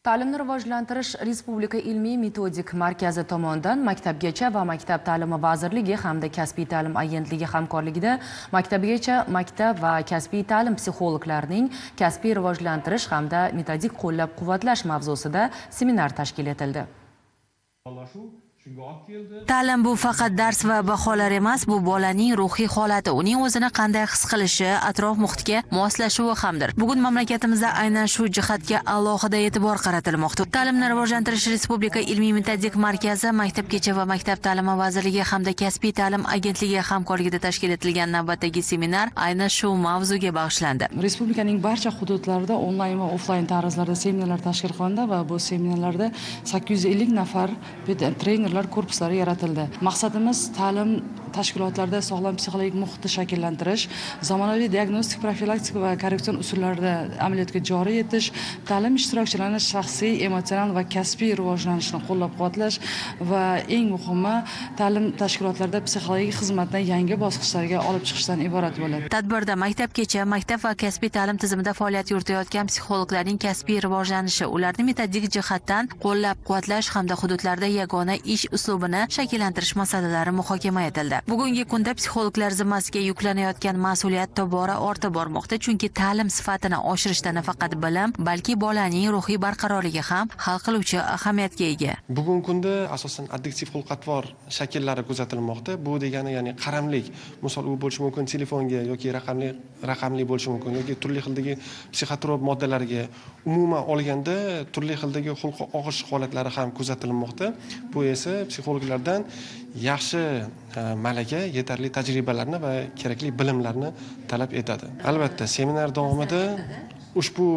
Ta'limni rivojlantirish Respublika ilmiy metodik markazi tomonidan Maktabgacha va maktab ta'limi vazirligi hamda Kasbiy ta'lim agentligi hamkorligida maktabgacha, maktab va kasbiy ta'lim psixologlarining kasbiy rivojlantirish hamda metodik qo'llab-quvvatlash mavzusida seminar tashkil etildi. Ta'lim bu faqat dars va baholar emas, bu bolaning ruhiy holati, uning o'zini qanday his qilishi, atrof muhitga moslashuvi hamdir. Bugun mamlakatimizda aynan shu jihatga alohida e'tibor qaratilmoqda. Ta'limni rivojlantirish Respublika ilmiy metodik markazi, Maktabgacha va maktab ta'limi vazirligi hamda Kasbiy ta'lim agentligi hamkorligida tashkil etilgan navbatdagi seminar aynan shu mavzuga bag'ishlandi. Respublikaning barcha hududlarida onlayn va offlayn tarzlarda seminarlar tashkil qilindi va bu seminarlarda 850 nafar trenerlar korpuslari yaratildi. Maqsadimiz ta'lim tashkilotlarida sog'lom psixologik muhitni shakllantirish, zamonaviy diagnostik, profilaktika va korreksion usullarni amaliyotga joriy etish, ta'lim ishtirokchilarini shaxsiy, emotsional va kasbiy rivojlanishini qo'llab-quvvatlash va eng muhimi ta'lim tashkilotlarida psixologik xizmatni yangi bosqichlarga olib chiqishdan iborat bo'ladi. Tadbirda maktabgacha, maktab va kasbiy ta'lim tizimida faoliyat yuritayotgan psixologlarning kasbiy rivojlanishi, ularni metodik jihatdan qo'llab-quvvatlash hamda hududlarda yagona ish uslubini shakllantirish masalalari muhokama etildi. Bugungi kunda psixologlar zimmasiga yuklanayotgan mas'uliyat tobora ortib bormoqda, chunki ta'lim sifatini oshirishda nafaqat bilim, balki bolaning ruhiy barqarorligi ham hal qiluvchi ahamiyatga ega. Bugungi kunda asosan addiktiv xulq-atvor shakllari kuzatilmoqda. Bu degani, ya'ni qaramlik, misol u bo'lishi mumkin telefonga yoki raqamli bo'lishi mumkin yoki turli xildagi psixotrop moddalarga, umuman olganda turli xildagi xulqi og'ish holatlari ham kuzatilmoqda. Bu esa psixologlardan yaxshi malaka, yetarli tajribalarni va kerakli bilimlarni talab etadi. Albatta, seminar davomida ushbu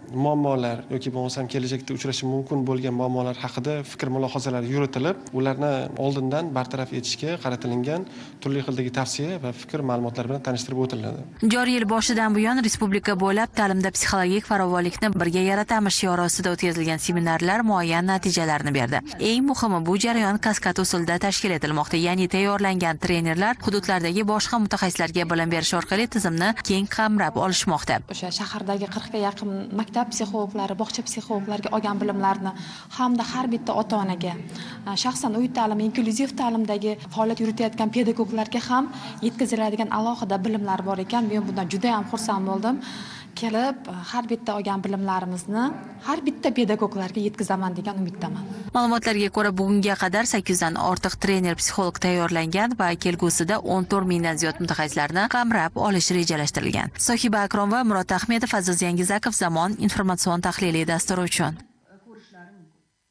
muammolar yoki bo'lmasam kelajakda uchrashi mumkin bo'lgan muammolar haqida fikr mulohazalar yuritilib, ularni oldindan bartaraf etishga qaratilgan turli xildagi tavsiya va fikr ma'lumotlar bilan tanishtirib o'tiladi. Joriy yil boshidan buyon respublika bo'ylab ta'limda psixologik farovonlikni birga yaratamiz shiori ostida o'tkazilgan seminarlar muayyan natijalarni berdi. Eng muhimi, bu jarayon kaskad usulida tashkil etilmoqda, ya'ni tayyorlangan trenerlar hududlardagi boshqa mutaxassislarga bilim berish orqali tizimni keng qamrab olishmoqda. O'sha shahardagi 40 ga yaqin maktab psixologlari, bog'cha psixologlariga olgan bilimlarni hamda har bitta ota-onaga, shaxsan uy ta'limi, inklyuziv ta'limdagi faoliyat yuritayotgan pedagoglarga ham yetkaziladigan alohida bilimlar bor ekan. Men bundan juda ham xursand bo'ldim. Kelib, har bitta olgan bilimlarimizni har bitta pedagoglarga yetkazaman degan umiddaman. Ma'lumotlarga ko'ra, bugunga qadar 800 dan ortiq trener psixolog tayyorlangan va kelgusida 14 mingdan ziyod mutaxassislarni qamrab olish rejalashtirilgan. Sohiba Akromova, Murod Ahmedov, Aziz Yangizakov, Zamon informatsion tahliliy dasturi uchun.